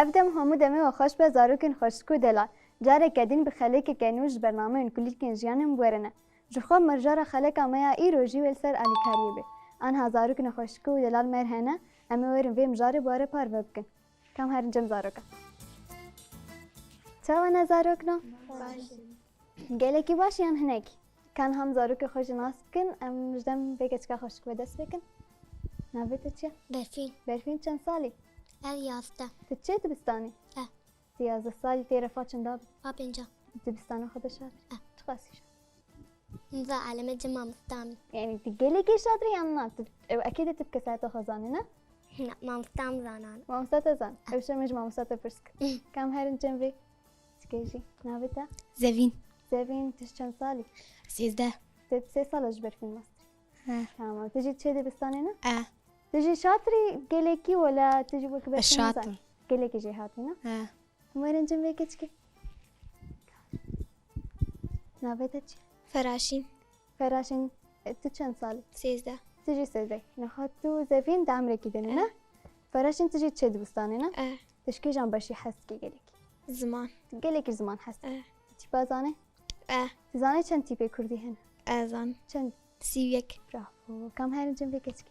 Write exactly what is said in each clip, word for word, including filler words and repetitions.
Ev dem hemû demê we xweş be, zarokên xweşik û delal. Careke din bi xelekeke nû ji bernameyên kulîlkên jiyanê em werine. Ji xwe mirjara xeleka me ya îro jî wê li ser alîkariyê be. Anha zarokên xweşik û delal me hene, em ê werin vê mijarê bi we re parve bikin. Kam herin cem zarokan. Çawa ne zarokno? Baş. Gelekî baş yan hinekî? Kan ham zarokê xwe jî nas bikin, em ji dem vê keçika xweşik ve dest pêkin. Navê te çi ye? Berfîn. Berfîn çend salî? Ev yazdeh. Tu çi dibistanî? Eh. Tu yazdeh salî tê refa çinda bî? A pênca. Dibistana xwe de şatir. Eh. Çiqas kî şatir? Niza eleme cem mamosta min. Yani tu gelekî şatir yan na? Tu, ew ekê de tu bi kesayeta xwe zanî ne? Na, mamosta min zanan. Mamosta te zan. Eh. Ew şeme ji mamosta te pirs kir. Kam herin cem vê. Çikê jî. Navê te? Zevîn. Zevîn, tu ji çend salî? Sêzdeh. Tu sê sala ji Berfîn mastir. He. Tamam. Tu jî çê dibistanê ne? E. Tu jî şatirî gelekî wela tu jî wek Berfîn şatir. Gelekî jêhatî ne? He. Werin cem vê keçikê. Navê te çi? Feraşîn. Feraşîn, e, tu çend salî? Sêzdeh. Tu jî sêzdeh. Niha tu Zevîn di emrekî de ne? E. Feraşîn tu jî çê dibistanê ne? E. Tu ji kîjan beşî hez dikî gelekî? Ziman. Tu gelekî ziman hez dikî. E. Tu tîpa zanî? E. Tu zanî çend tîpê kurdî hene? E, zan. Çend? Sî û yek. Bravo. Kam herin cem vê keçikê.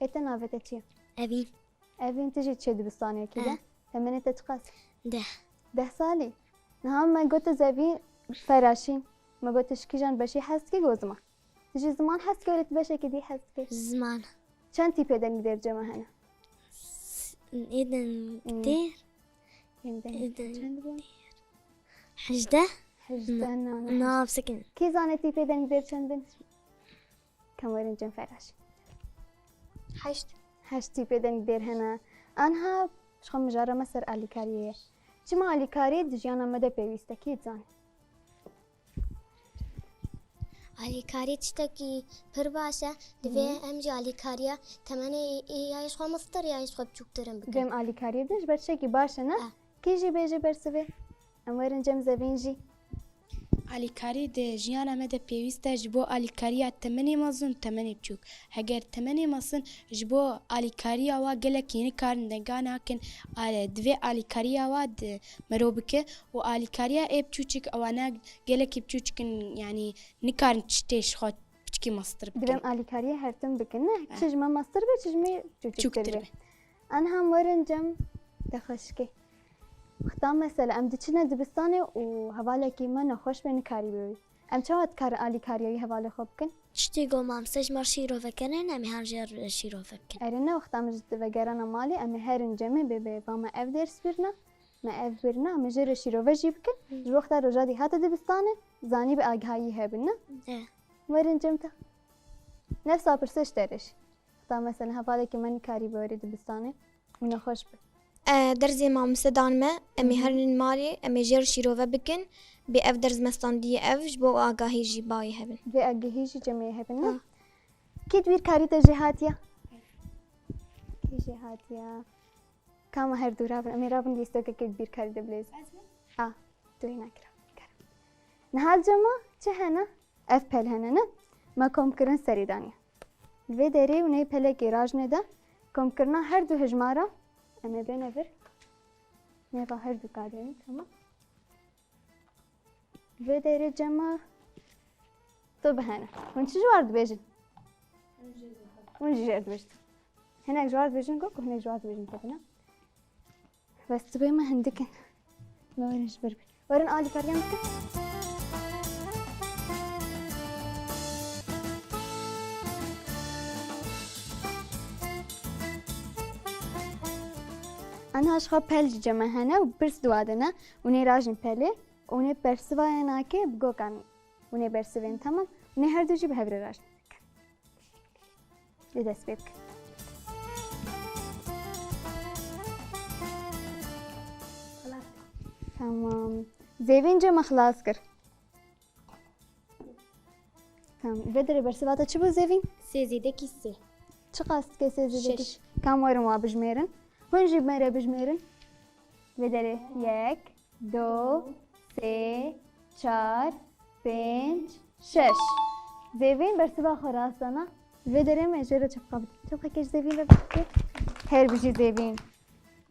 Ê te navê te çi ye? Evîn. Evîn tu jî çê dibistanê kî de? Eh. Temenê te çiqas? Deh. Deh salî? Niha me got tu Zevîn Feraşîn. Me got tu ji kîjan beşî hez dikî, got ziman. Tu jî ziman hez dikî, wele tu beşekî dî hez dikî. Ziman. Çend tîpê dengdêr cem me hene? S-, ê dengdêr. Hmm. Ê dengdêr. Ê dengdêr. Çend bû? Hejdeh? Hejdeh, na, na. Na, bisekin. Kî zane tîpê dengdêr çend in? Kam werin cem Feraşîn. Heşt. Heşt tîpê dengdêr hene. Anha ji xwe mijara me ser alîkariyê ye. Çima alîkarî di jiyana me de pêwîst e? Kî dizane? Alîkarî tiştekî pir baş e. Divê Hı hı. em jî alîkariya temenê ê, ê ya ji xwe mestir ya ji xwe biçûktir in bikin. Divê em alîkariyê bidin, ji ber tiştekî baş e, ne? Eh. Kî jî bêje bersivê? Em werin cem Zevîn jî. Alîkarî di jiyana me de pêwîst e ji bo alîkariya temenê mezin û temenê biçûk. Heger temenê mezin ji bo alîkariya wa gelekî nikarin denga nakin, ale, divê alîkariya wa di mirov bike û alîkariya ê biçûçik ewana gelekî biçûçik in, yanî nikarin tiştê ji xwe piçikî mestir bikin. Divê em alîkariyê her tim bikin, ne? Eh. Çi ji me mestir be, çi ji me çûçiktir be. Çûktir be. An hem werin cem te xweşikê. Wexta mesela em diçine dibistanê û hevalekî me nexweş be, nikarî be wî. Em çawa dikarin alîkariya wî hevalê xwe bikin? Tiştê ku mamste ji me şîrove kirin, em ê her jê re şîrove bikin. Erê ne, wexta em ji vegerana malê, em ê herin cemê bê bê, va me ev ders birna, me ev birna, em ê jê re şîrove jî bikin. Hı. Ji wexta roja dî hate dibistanê, zanî bi agahiyî hebin, ne? E. Werin cem te. Nefsa pirsê ji te re jî. Heta mesela hevalekî me nikarî bi werê dibistanê û nexweş bi. E, derzê mamoste dan me, em ê Hı hı. herin malê, em ê jê re şîrove bikin. Bê ev derz me standiye ev, ji bo agahî jî bayê hebin. Vê agahî jî cemê hebin, ne? Ha. Kî di wî karî te jê hatiye? Kî jê hatiye? Kama her du rabin, em ê rabin lîstokekê di bîrkarî de bilêzin. Ez mi? A, tu hêna kira. Niha cema çi hene? Ev pel hene, ne? Me kom kirin serî daniye. Li vê derê û nê pelekê rajne de komkirina her du hejmara, em ê bêne vir. Nêva her du kadên, tamam. Vê derê cema tu bihene. Hûn çi ji war dibêjin? Hûn jî jêr dibêjin. Hinek ji war dibêjin ku, ku hinek ji war dibêjin ku bine. Bes tu bê me hindik in. Me werin ji bir bî. Werin alîkariyan bikin. Aniha ji xwe pel ji ceme hene û pirs dua dine û nê rajin pelê. Û nê bersiva ye nake bi gokan û nê bersivên, tamam. Û nê her du jî bi hev re raştin. Lê dest pê bikin. Tamam. Zêvîn cem me xilas kir. Tamam. Vê derê bersiva te çi bû Zêvîn? Sê zêdekî sê. Çiqas dike sê zêdekî? Şeş. Kam werin wa bijmêrin? Hûn jî bi me re bijmêrin. Vê derê yek, du, sê, çar, pênc, şeş. Zêvîn bersiva xwe rast dana. Vê derê me jê re çepqa bidin. Çepqekê ji Zêvîn re bidin. Her bijî Zêvîn.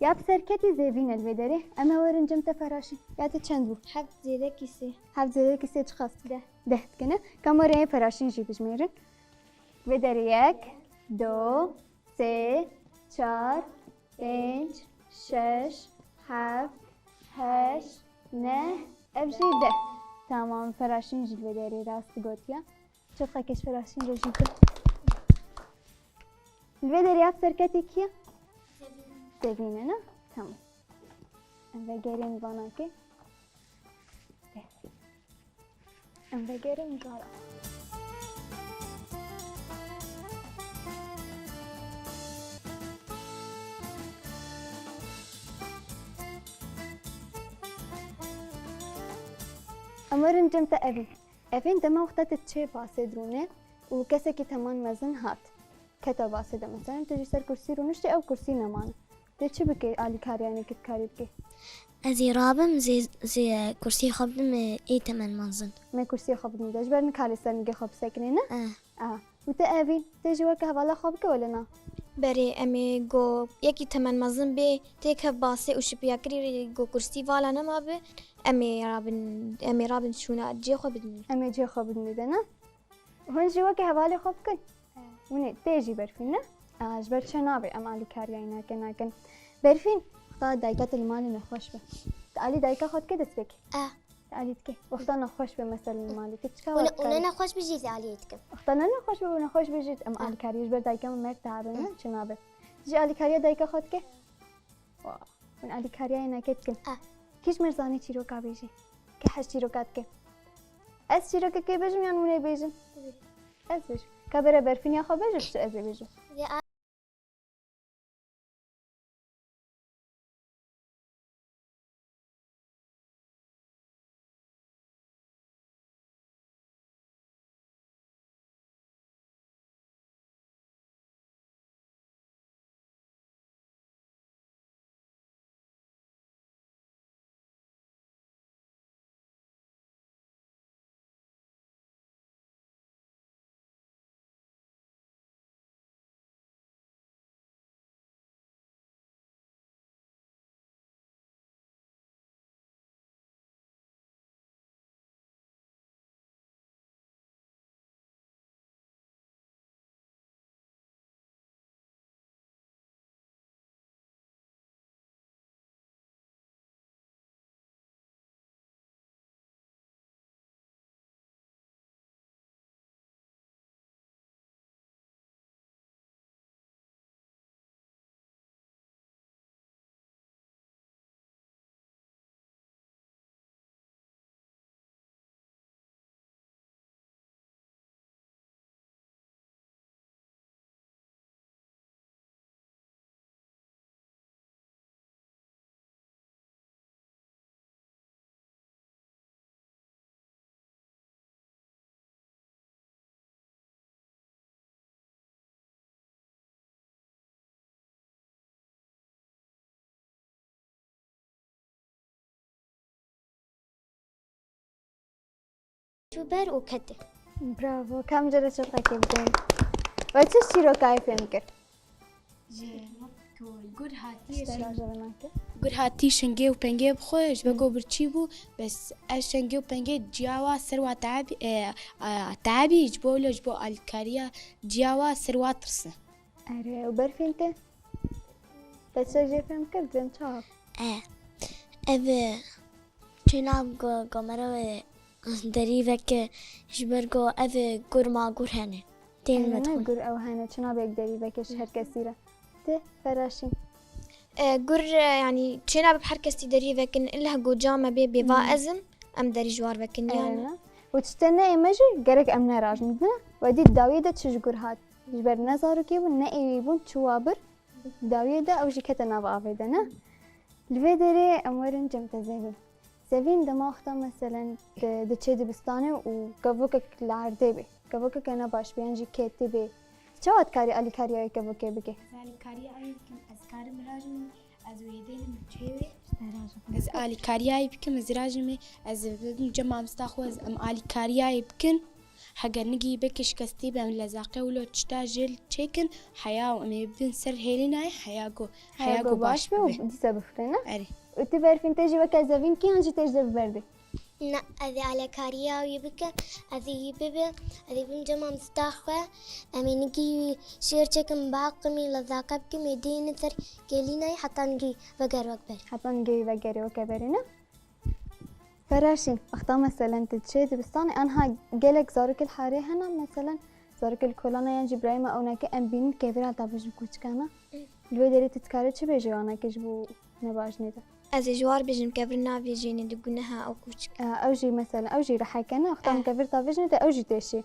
Ya bi serketî zêvîn e li vê derê. Em ê werin cem te Feraşîn. Ya te çend bû? Heft zêdekî sê. Heft zêdekî sê çiqas? Deh. Deh dikine. Kamerayê Feraşîn jî bijmêrin. Vê derê yek, du, sê, çar, pênc, şeş, heft, heşt, neh, ev jî deh. Tamam, Feraşîn jî li vê derê rast gotiye. Çiqekê ji Feraşîn re jî got. Li vê derê ev serketê kî ye? Zevîn e, ne? Tamam. Em vegerên vanakê. Em vegerên jara. Em werin cem te Evîn. Evîn, dema wexta tu çê basê dirûnê û kesekî teman mezin hat. Kete basê de, meselen, tu ji ser kursî rûniştî, ew kursî nemane. Tu çi bikî, alîkariya înekê dikarî bikî? Ez ê rabim, zê, zê kursiyê xwe bidim, ê temen mezin. Me kursiyê xwe bidin de, ji ber nikarî ser nigê xwe bisekinê, ne? Eh. Ah. Û tu Evîn, tu jî weke hevala xwe bike wele na? Berê, em ê go yekî temen mezin bê, têkev basê û şipiyakirî go kursî vala nema bi, em ê rabin, em ê rabin şûna cihê xwe bidin. Em ê cihê xwe bidin de, ne? Hûn jî weke hevalê xwe bikin. Hûn ê tê jî Berfîn, ne? A, ji ber çi nabe em alîkariya înekê nakin. Berfîn, wexta dayika te li malê nexweş be. Tu alî dayika xwe dikê destpêkê? E. Tu alî dikê. Wexta nexweş be mesela li malê. Tu çika Hûn, wek hûn karî? Nexweş bijî zî alî dikim. Wexta ne nexweş be, nexweş bijî em alîkariyê ji ber dayika min mer dihabin, ne? Çi nabe. Jî alîkariya dayika xwe dikê? Wa, hûn alîkariya înekê dikin. Ah. Kî ji me zanî çîroka bêjî? Kî hez çîroka dike? Ez çîrokekê bêjim yan hûn ê bêjin? Ez bêjim. Ka bere Berfîn ya xwe bêje, piştî ez ê bêjim. Vê a- Çû ber û kete. Bravo. Kam cara çiqekê bidin. We çi çîrokayê fêm kir? Ji gur hatî, Gur hatî şingê û pengê bixwe, ji ber ku birçî bû, bes ez şingê û pengê ciya wa ser wa teabî, e, a, teabî, ji bo wilo, ji bo alîkariya ciya wa ser wa tirsi. Erê, û Berfîn te? Te çi jê fêm kir, cem çawa? E, ev, e, çêna go-, gomera wê derî veke, ji ber ku ev, e, gur ma gur hene. Tên Erê, me ne dixwin. Gur ew hene, çi nabe yek derî veke ji her kesî re. Te Feraşîn. E, gur, e, yanî çêna bi her kesî derî vekin, illa go came bê, bêva Hmm. ez im, em derî ji war vekin, Erê, yani. Ne? Û tiştê ne ê me jî gerek em nerajin, ne? We dît dawiyê de çi ji gur hat. Ji ber ne zarokê bûn, ne êwî bûn, çûwa bir. Dawiyê de ew jî kete nava avê de, ne? Li vê derê em werin cem te Zevîn. Zevîn, dema wexta meselen di, diçê dibistanê û kevokek li erdê bê, kevokeke ne baş bê yan jî ketî bê, çawa dikarî alîkariya wê kevokê bikî? Ez alîkariya wê bikim, ez karim birajim, ez wê dênim çê wê. Ez alîkariya wê bikim, ez rajim ê, ez bibim cem mamosta xwe, ez em alîkariya wê bikin. Heger nigî bike şikestî be, em lezaqe wilo tişta jê çêkin, heya û em ê bibin ser hêlînayê, heya ku, heya ku baş be û dîsa bifirîne. Erê. Û tu Berfîn, tê jî weke Zevîn kî yan jî tê ji te bi ber dê? Na, ez ê alekariya wî bikim, ez ê wî bibim, ez ê bim cem mamosta xwe, em ê nigî wî şêr çêkin, baqimî, lezaqe bikim, ê dêne ser hêlînayê heta nigî veger wek berê. Heta nigî wî vegerê weke berê ne? Feraşîn, wexta meselen tu diçê dibistanê, anha gelek zarokê li harê hene, meselen zarokê li kolana yan jî birayê me ewnake em bînin kevira da bijim kûçikana. Li wê derê tu dikarî çi bêjî wana ke ji bo nebajinê de? Ez ê ji war bêjim, kevir navêjîne di guneha ew kûçik. E, ew jî meselen, ew jî rehekene, wexta em kevir da vêjinê de ew jî têşî.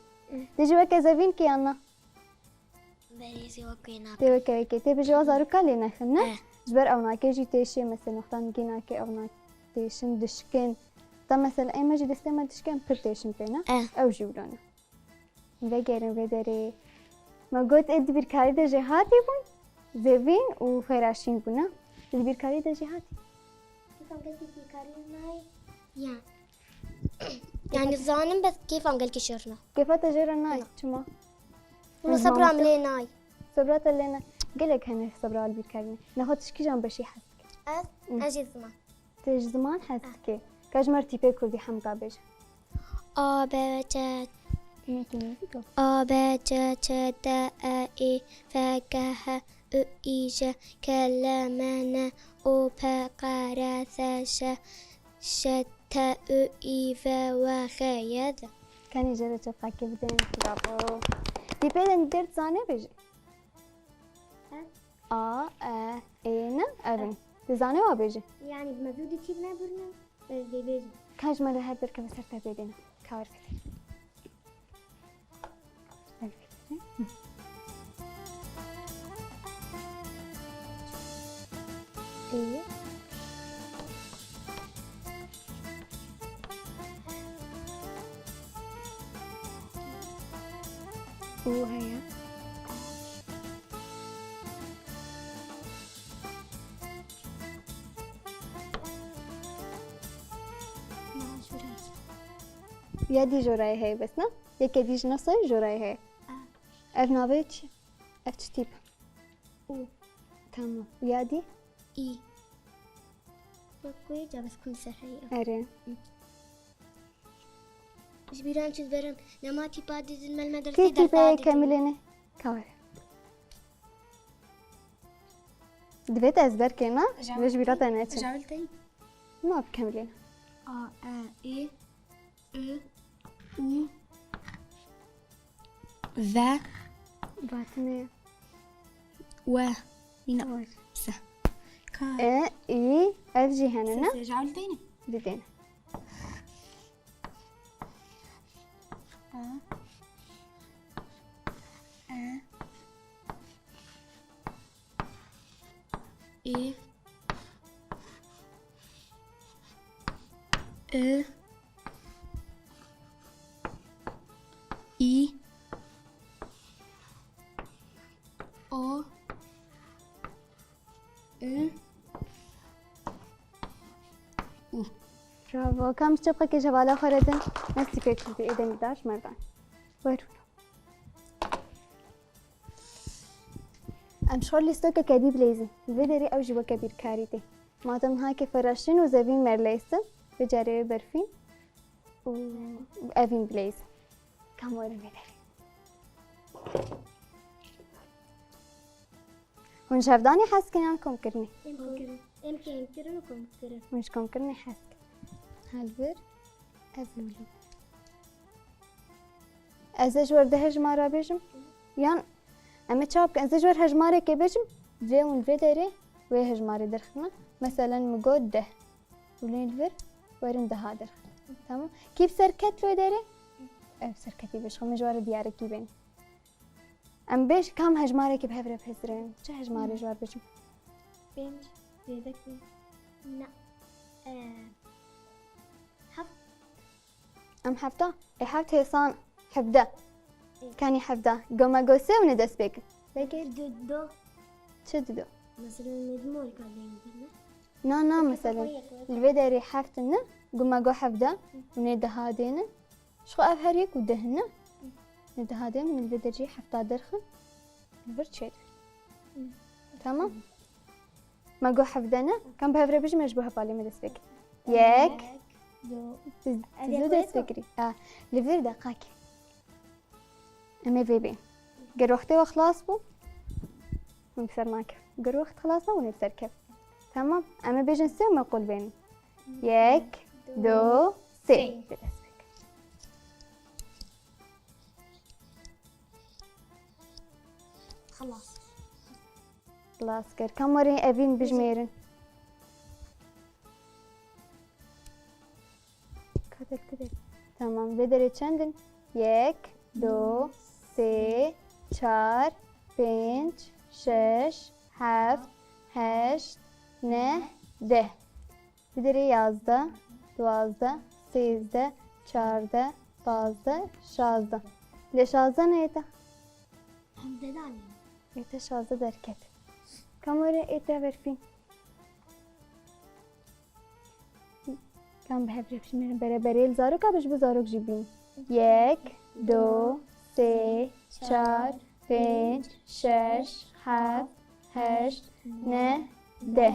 Tê jî weke Zevîn kî yan na? Berê zê wek wê nabe. Tê weke wekê. Tê bêjî wa zaroka lê nexin, ne? Eh. Ji ber ewnakê jî têşê, mesela nixtan gînakê ewnak têşin, dişkin. Ta mesela ê me jî destê me dişkin pir têşin pê, ne? Eh. Ew jî wilo ne. Vegerin vê derê. Me got ê di bîrkarî de jêhatî bûn. Zevîn û Feraşîn bûne. Di bîrkarî de jêhatî. Kîfan gelkî bîrkarî nayê. Ya. Yani zanim bes kêfan gelkî şêr ne. Kêfa te jê re nayê. Na. Çima? Wilo sebra min lê nayê. Sebra te lê ne. Gelek hene sebra li bîrkarî ne. Nexwe tu ji kîjan beşî hez dikî? Ez, ez jî ziman. Tu ji ziman hez dikî. Ka ji me re tîpê kurdî hemka bêje. A, B, C. Yekê nêzî go. A, B, C, Ç, D, E, Î, F, G, H, I, J, K, L, M, N, O, P, Q, R, S, Ş, Ş, T, I, V, W, X, Y, Z. Kenê jê re çepqekê bidin. Bravo. Tîpê de dê dizane bêje. He? A, E, Ê, ne? Ev in. Dizane wa bêje. Yani mevlûdê çî nebirne, ez dê bêjim. Ka ji me re her derkeve ser te bêdêne. Ka wer bidê. Ê. Û heye. Ya dî jorayê heye bes na? Yeke dî ji nasayê jorayê heye. Ev navê çi? Ev çi tîp? Û. Tamam. Ya dî? Î. Wek ku yê ca bes kum ser heye. Erê. Ji bîran çi diberim? Nema tîpa dizin mel medresê. Kê tîpê Kemilê ne? Ka were. Divê te ezber kê na? Divê ji bîra te neçe. Jawil tey. Ma bi Kemilê ne. A, E, Ê, I, U, V. Vatine. We. Mîna. Were. Se. Ka. E, Î, ev jî hene ne? Se, se, jawil tey ne. Didin. A. E. Ê. I. Î. O. I. U. Bravo. Kam çepqekê ji hevala xwe re din. Mestî pê kurdî ê dengdar merdan. Buyurun. Em ji xwe lîstokeke dî bileyzin. Li vê derê ew jî weke bîrkarî tê. Madem niha ke Feraşîn û Zevîn me leysin, vê carê wê Berfîn û Evîn bileyzin. Kam werin vê derê. Hûn ji hevdanê hez dikin yan komkirinê? Em komkirin. Em kêmkirin û komkirin. Hûn ji komkirinê hez dikin. Helbir ez wilo. Ez ê ji we deh hejmara bêjim. Yan em ê çawa bikin? Ez ê ji we hejmarekê bêjim. Divê hûn li vê derê wê hejmarê derxin. Meselen min got deh. Hûn ê li vir werin deha derxin. Tamam. Kî bi ser ket li wê derê? Ev serketî bêjixwe, min ji we re diyarikî bên. Em bêj kam hejmarekê bi hev re bihizrin. Çi hejmarê ji we bêjim? Pênc, zêde ku. Na. E, heft. Em hefta? Ê heft hêsan hevde. Ê. Kanî hevde. Goma go sê û ne dest pê kin. Belkî. Du, do. Çi du do? Mesela ne dimorîka dengdir ne? Na, na, mesela. Li vê derê heft ne, goma go hevde û ne deha dêne. Ji xwe ev her yek û deh ne? Li diha dê min li vê dercî hefta derxin. Li vir çêt. Tamam. Me got hevde ne? Kan bi hev re bijî me ji bo hevalê me dest pê ke. Yek. Du. Tu, tu Ev zû yek dest û pê kirî. Ha, li vir deqakê. Em ê vê bên. Ger wextê we xilas bû, min bi ser nake. Ger wext xilas nebû, nê bi ser kev. Tamam. Em ê bêjin sê û me qul bênin. Yek, du, sê. Sê. Bi dest pê ke. Xilas. Xilas kir. Kam werin Evîn bijmêrin. Kader, kader. Tamam. Vê derê çend in? Yek, du, sê, çar, pênc, şeş, heft, heşt, neh, deh. Vê derê yazdeh, duwazdeh, sêzdeh, çardeh, pazdeh, şazdeh. Lê şazdeh neyê te? Hevdeh danî. Ê te şazdeh derket. Kam were ê te Berfîn. Kam bi hev re bijmêrin bereberê li zaroka bi ji bo zarok jî bîn. Yek, du, sê, çar, pênc, şeş, heft, heşt, neh, deh.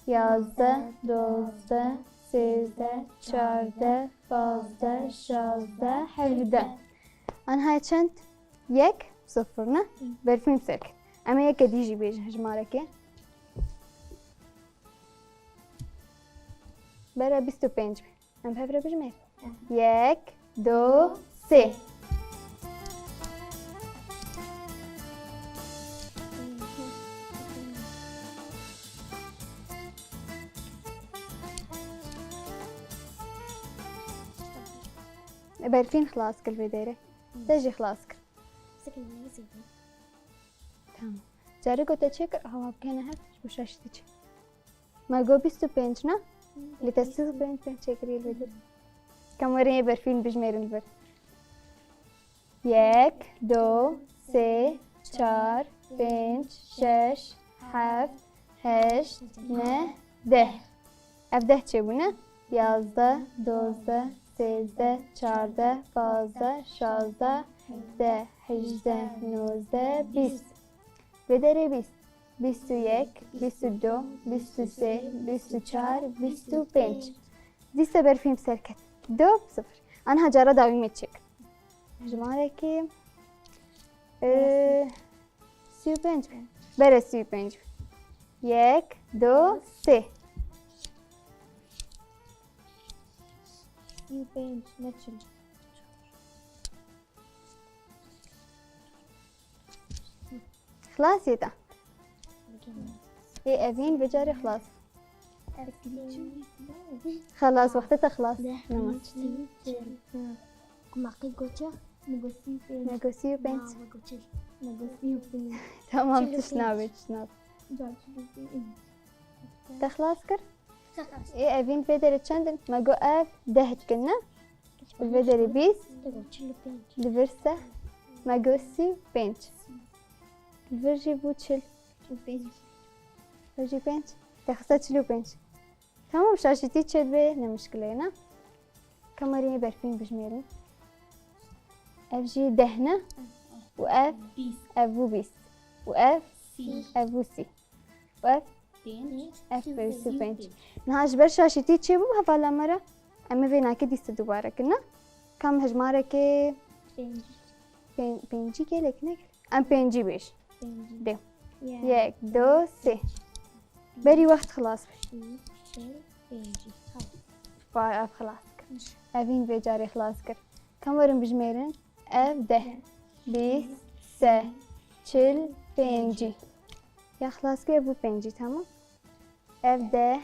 Yazdeh, dozdeh, sêzdeh, çardeh, pazdeh, şazdeh, hevdeh. Anha çend? Yek, sifir ne? Berfîn bi ser ket. Em ê yeke dî jî bêjin hejmareke. Bera bîst û pênc be. Em bi hev re bijmêrin. Yek, du, sê. Berfîn xilas kir vê derê. Te jî xilas kir. Tamam. Carê ku te çêkir, awa bikene hev, ji bo şaşîtî çê. Me got bîst û pênc ne? Lê te sî û pênc pênc çêkirî li vê derê. Kam werin ê Berfîn bijmêrin vir. Yek, du, sê, çar, pênc, şeş, heft, heşt, neh, deh. Ev deh çêbûne? Yazdeh, dozdeh, sêzdeh, çardeh, pazdeh, şazdeh, hevdeh, hejdeh, nozdeh, bîst. Vê derê bîst. Bîst û yek, bîst û du, bîst û sê, bîst û çar, bîst û pênc. Dîsa Berfîn bi ser ket. Du sifir. Anha cara dawî me çêk. Jimarekî, e, sî û pênc be. Bere sî û pênc be. Yek, du, sê. Sî û pênc, ne çil. Xilas yê te. Ê Evîn vê carê xilas. Xelas, wextê te xilas. Nema. Maqî goça. Negosî pênc. Negosî pênc. Negosî pênc. Tamam, tişt nabe, tişt nabe. Te xilas kir? Ê Evîn vê derê çend in? Me got ev deh dikin, ne? Li vê derê bîst. Li vir se. Me got sî û pênc. Li vir jî bû çil. Vir jî pênc. Te xiste çil û pênc. Tamam, şaşîtî çêdibe, ne mişkile ye, ne? Kamerayê Berfîn bijmêrin. Ev jî deh ne? Û ev? Bîst. Ev bû bîst. Û ev? Sî. Ev bû sî. Û ev? Pênc. Ev pênc û pênc. Niha ji ber şaşîtî çêbû hevala me re. Em ê vê nakê dîsa dubare kin, ne? Kam hejmarekê? Pêncî. Pên-, pêncî gelek ne? Em pêncî bêj. Pêncî. Dê. Yek. Yek, du, sê. Berî wext xilas be. Pêncî. Vay, ev xilas kir. Evîn vê carê xilas kir. Kam werin bijmêrin? Ev deh. Bîst, sê, çil, pêncî. Ya xilas kir, ev bû pêncî, tamam. Ev deh,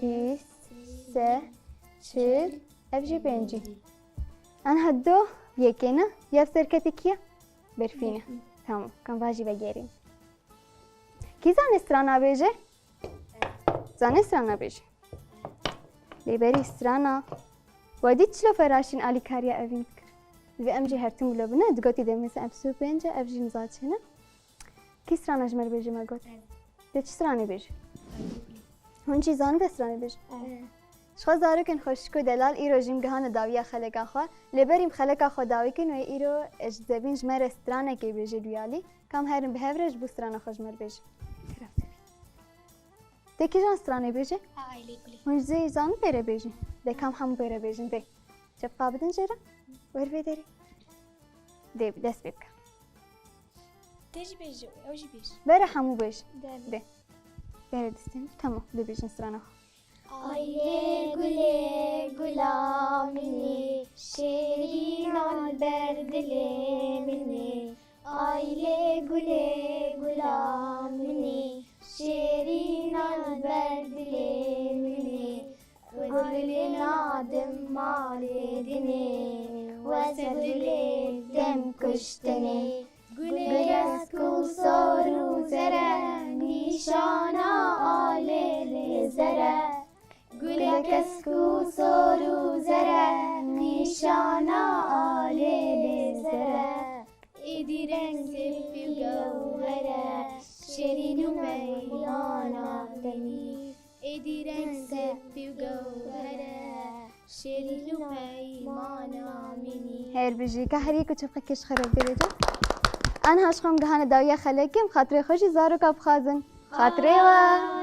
bîst, sê, çil, ev jî pêncî. Anha du yekê ne? Ya serketê kî ye? Berfîn e. Berfîn. Tamam, kan va jî vegerîn. Kî zanê strana bêje? Zanê strana bêje. Lê berî strana. We dît çilo feraşîn alîkariya Evîn dikir. Divê em jî her tim wilo bine, digotî demê se ev sî û pênc e, ev jî niza çi ne? Kî strana ji me re bêje me got? Tê çi stranê bêje? Hûn jî zanin vê stranê bêje? Ji xwe zarokên xweşik û delal, îro jî em gihane dawiya xeleka xwe. Lê berî em xeleka xwe dawî kin wê îro ji zebîn ji me re stranekê bêje duyalî. Kam herin bi hev re ji bo strana xwe ji me re bêje. Tê kîjan stranê bêje? Ailê Gulê. Hûn jî zanin pê re bêjin. Dê kam hemû pê re bêjin, dê. Çepqa bidin jê re. Wer vê derê. Dê, dest pê bike. Tê jî bêje, ew jî bêje. Bere hemû bêj. Dê. Dê. Bere destê min. Tamam, dê bêjin strana xwe. Ailê Gulê gula min ê, şêrîna li ber dilê min ê. Ailê Gulê gula min ê, şêrîna li ber dilê min ê. Gulê nadim malê dinê, wese dilê dem kuştinê. Gulê kesk û sor û zere, nîşana alê lê zere. Gulê kesk û sor û zere, nîşana alê lê zere. Êdî reng zilfî û gewhere, şêrîn û peymana tenî. Êdî reng zilfî û gewhere, şêrîn û peymana min î. Her bijî, ka herî ku çepqekê ji xwe re bigire. Aniha ji xwe em gihane dawiya xelekê, em xatirê xwe jî zaroka bixwazin. Xatirê we.